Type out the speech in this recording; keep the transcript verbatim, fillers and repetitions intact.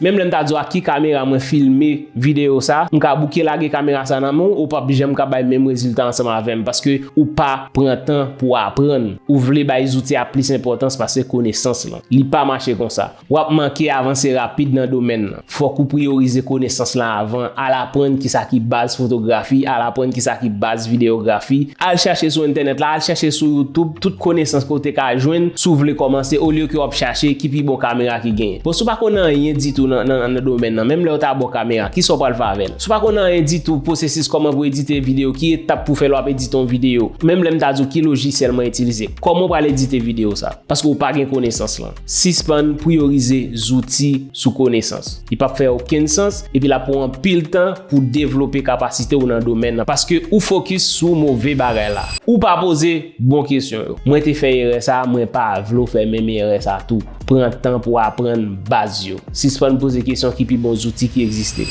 Menm lè m ta di w ak ki kamera mwen filme videyo sa, m ka bouke lage kamera sa nan men w, ou p ap janm ka bay menm rezilta ansanm avè m, paske ou pa pran tan pou w aprann. Ou vle bay zouti a plis enpòtans pase konesans lan. Li pa mache konsa. W ap manke avanse rapid nan domèn nan. Fòk ou priyorize konesans lan avan, al aprann kisa ki baz fotografi, al aprann kisa ki baz videyografi, al chache sou entènèt la, al chache sou YouTube, tout konesans ke w te ka jwenn si w vle kòmanse, olye ke w ap chache ki pi bon kamera ki genyen. Bon, si w pa konn anyen ditou nan, nan, nan domèn nan, menm lè yo ta ba w kamera, kisa w pral fè avè l? Si w pa konn anyen ditou, pwosesis kòman pou edite videyo, ki etap pou fè lè w ap edite yon videyo, menm lè m ta di w ki lojisyèl mwen itilize, kòman w pral edite videyo sa? Paske w pa gen konesans lan. Sispann priyorize zouti sou konesans. Li p ap fè okenn sans, epi l ap pran anpil tan pou devlope kapasite w nan domèn nan, paske ou fokis sou move bagay la. Ou pa poze bon kesyon yo. Mwen te fè erè sa, mwen pa vle w fè menm erè sa tou. Pran tan pou aprann baz yo. Sispann poze kesyon ki pi bon zouti ki egziste.